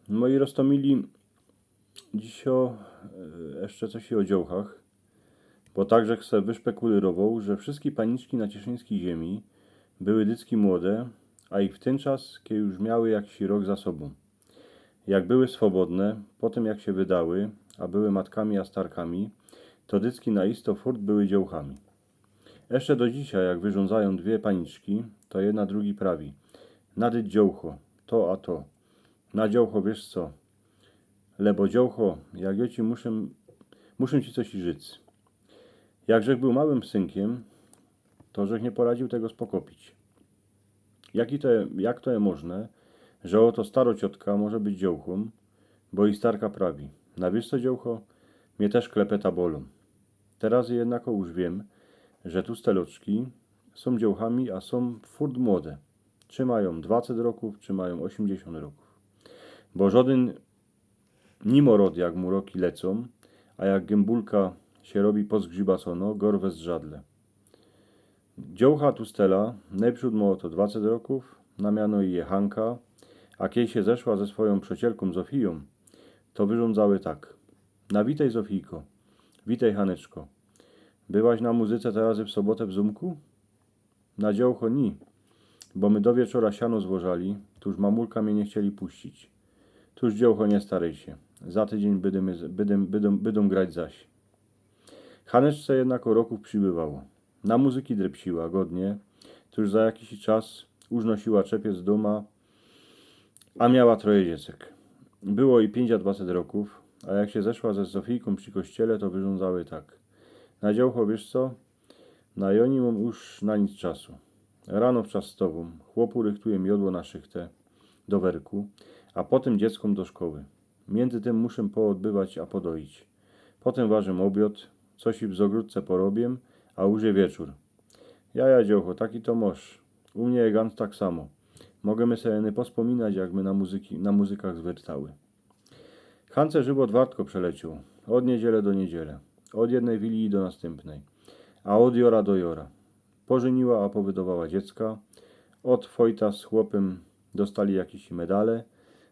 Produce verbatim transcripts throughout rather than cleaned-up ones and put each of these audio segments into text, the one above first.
Moi roztōmili, dzisiŏ jeszcze coś ô dziołchach, bo tak żech se wyszpekulyrowoł, że wszyjske paniczki na cieszyńskij ziymie były dycki młode, a ich w tyn czas, kej już miały jakiś rok za sobōm. Jak były swobodne, potym jak sie wydały, a były matkami a starkami, to dycki na isto furt były dziołchami. Jeszcze do dzisiej, jak wyrządzajōm dwie paniczki, to jedna drugij prawi: „Na, dyć dziołcho, to a to. Na, dziołcho, wiysz co? Lebo, dziołcho, jak jŏ ci muszã, muszã ci coś i życ”. Jak żech bōł małym synkiym, to żech niy poradziōł tego spokopić. Jak to je, jak to je możne, że ôto staro ciotka może być dziołchōm, bo i starka prawi: „Na, wiysz co, dziołcho, mie tyż klepeta bolōm”. Teroz jednako już wiym, że tu steloczki sōm dziołchami, a sōm furt młode. Czy majōm dwaceść rokōw, czy majōm ôziymdziesiōnt rokōw. Bo żodyn niy mŏ rŏd, jak mu roki lecōm, a jak gymbułka sie robi pozgrzybasono, gŏr we zdrzadle. Dziołcha tu stela, nojprzōd mŏ to dwaceść rokōw, na miano je Hanka, a kej sie zeszła ze swojōm przŏcielkōm Zofijōm, to wyrządzały tak: „Na, witej, Zofijko, witej, Haneczko. Byłaś na muzyce teroz w sobotã w zōmku?” „Na, dziołcho, niy, bo my do wieczora siano zwożali, tuż mamulka mie niy chcieli puścić”. „Tuż, dziołcho, niy staryj sie. Za tydziyń bydōm, bydōm, bydōm, bydōm grać zaś”. Haneczce jednako rokōw przybywało. Na muzyki drepsiła godnie, tuż za jakiś czas uznosiła czepiec dōma, a miała troje dziecek. Było i piyńć a dwaceść rokōw, a jak sie zeszła ze Zofijkōm przi kościele, to wyrządzały tak: „Na, dziołcho, wiysz co? Na, jŏ niy mōm już na nic czasu. Rano wczas wstŏwōm, chłopu rychtujōm jŏdło na szychtã do werku, a potym dzieckōm do szkoły. Miyndzy tym muszōm poodbywać a podoić. Potym warzōm ôbiŏd, coś i w zŏgrodce porobiyōm, a już je wieczōr”. „Ja, ja, dziołcho, taki to mŏsz. U mie je gans tak samo. Możymy se jynny pospōminać, jak my na muzyki, na muzykach zwyrtały”. Hance żywot wartko przelecioł. Ôd niydziele do niydziele. Ôd jednyj wiliji do nastympnyj. A ôd jŏra do jŏra. Pożyniła, a powydowała dziecka. Ôd fojta z chłopym dostali jakiś medale,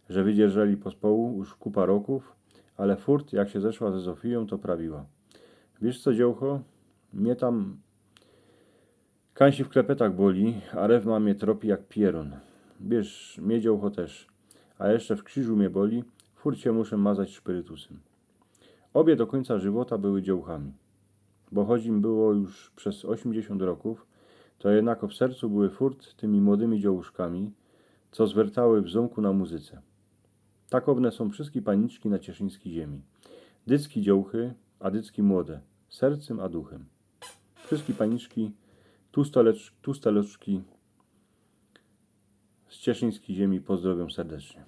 że wydzierżyli pospołu już kupa rokōw, ale furt, jak sie zeszła ze Zofijōm, to prawiła: „Wiysz co, dziołcho, mie tam kansi w klepetach boli, a rewma mie tropi jak pierōn. Wiysz, mie, dziołcho, tyż. A jeszcze w krziżu mie boli, furt sie muszã mazać szpirytusym”. Ôbie do kōńca żywota były dziołchami. Bo choć im było już bez ôziymdziesiōnt rokōw, to jednako w sercu były furt tymi młodymi dziołuszkami, co zwyrtały w zōmku na muzyce. Tak ôwne sōm wszyjske paniczki na cieszyńskij ziymie. Dycki dziołchy, a dycki młode, sercym a duchym. Wszyjske paniczki, tu stolecz-, tu stolecz-, z cieszyńskij ziymie pozdrowiōm serdecznie.